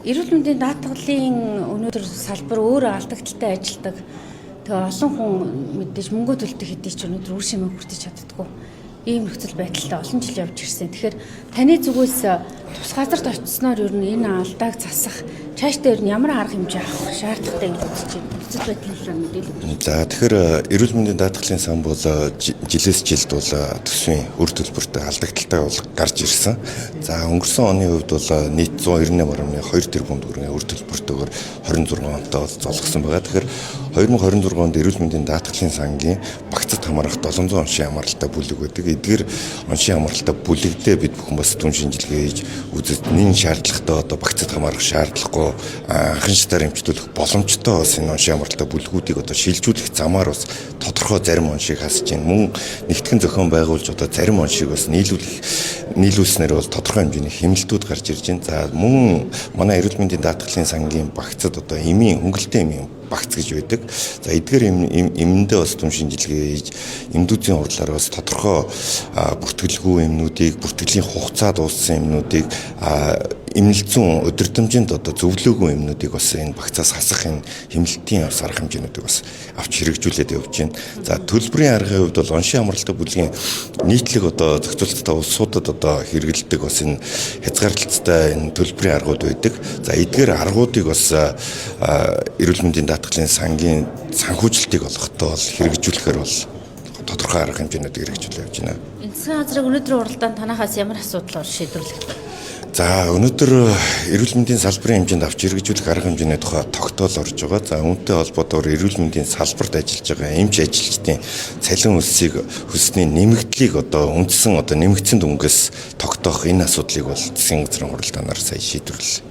Эрүүл мэндийн даатгалын өнөөдөр салбар өөрөө алдагдaltaй ажилладаг. Тэгээ олон хүн мэдээж мөнгө төлдөг хэдий ч өнөөдөр үр шимээ хүртэж чаддаггүй. Ийм нөхцөл байдалтай олон жил явж ирсэн. Тэгэхээр таны зүгээс тус газарт очисноор ер нь энэ алдааг засах цаашдаа ер нь ямар арга хэмжээ авах шаардлагатай гэж үзэж байна? Нөхцөл байдлын талаар мэдээлэл өгөөч. За, тэгэхээр эрүүл мэндийн даатгалын сан бол жилээс жилд бол төсвийн үр төлбөртэй алдагдaltaй бол гарч ирсэн. За, өнгөрсөн оны хувьд бол нийт 198.2 тэрбум төгрөгийн үр төлбөртэйгээр 26 онтой бол золгосон байгаа. Тэгэхээр 2026 онд эрүүл мэндийн даатгалын сангийн багцад хамаарах 700 оншийн хамааралтай бүлэг байдаг. Эдгээр оншийн хамааралтай бүлэгдээ бид бүхэн бас түн шинжилгээ хийж үзэж, нэн шаардлагатай, одоо багцад хамаарах шаардлагагүй, анхан шатаар эмчилүүлэх боломжтой бас энэ оншийн хамааралтай бүлгүүдийг одоо шилжүүлэх замаар бас тодорхой зарим оншийг хасаж байна. Мөн нэгтгэн зохион байгуулж одоо зарим оншийг бас нийлүүлснээр бол тодорхой хэмжээний хэмнэлтүүд гарч ирж байна. За, мөн манай эрүүл мэндийн даатгалын сангийн багцад одоо эмийн хөнгөлөлтийн эмийн багц гэж байдаг. За, эдгээр эмэндээ бас түн шинжилгээ хийж, эмдүүзийн хурлаар бас тодорхой бүртгэлгүй эмнүүдийг, бүртгэлийн хугацаа дууссан эмнүүдийг, эмнэлзүүн удирдамжинд одоо зөвлөөгүй эмнүүдийг бас энэ багцаас хасах энэ хэмнэлтийн бас арга хэмжээнүүдийг бас авч хэрэгжүүлээд явж байна. За, төлбөрийн аргын хувьд бол оншийн хамааралтай бүлгийн нийтлэг одоо зохицуулалттай улсуудад одоо хэрэглэдэг бас энэ хязгаарлалттай энэ төлбөрийн аргууд байдаг. За, эдгээр аргуудыг бас эрүүл мэндийн даатгалын сангийн санхүүжилтийг олгохдоо бол хэрэгжүүлэхээр бол тодорхой арга хэмжээнүүдийг хэрэгжүүлээ явж байна. Энэ засгийн газрыг өнөөдрийн уралдаанд танахаас ямар асуудал шийдвэрлэгдэх вэ? За, өнөөдөр эрүүл мэндийн салбарын хэмжээнд авч хэрэгжүүлэх арга хэмжээний тухай тогтоол орж байгаа. За, үүнтэй холбоотойгоор эрүүл мэндийн салбарт ажиллаж байгаа эмч ажилчдын цалин хөлсний нэмэгдлийг одоо үндсэн одоо нэмэгдсэн дүнгээс тогтоох энэ асуудлыг бол засгийн газрын хуралдаанаар сая шийдвэрлэлээ.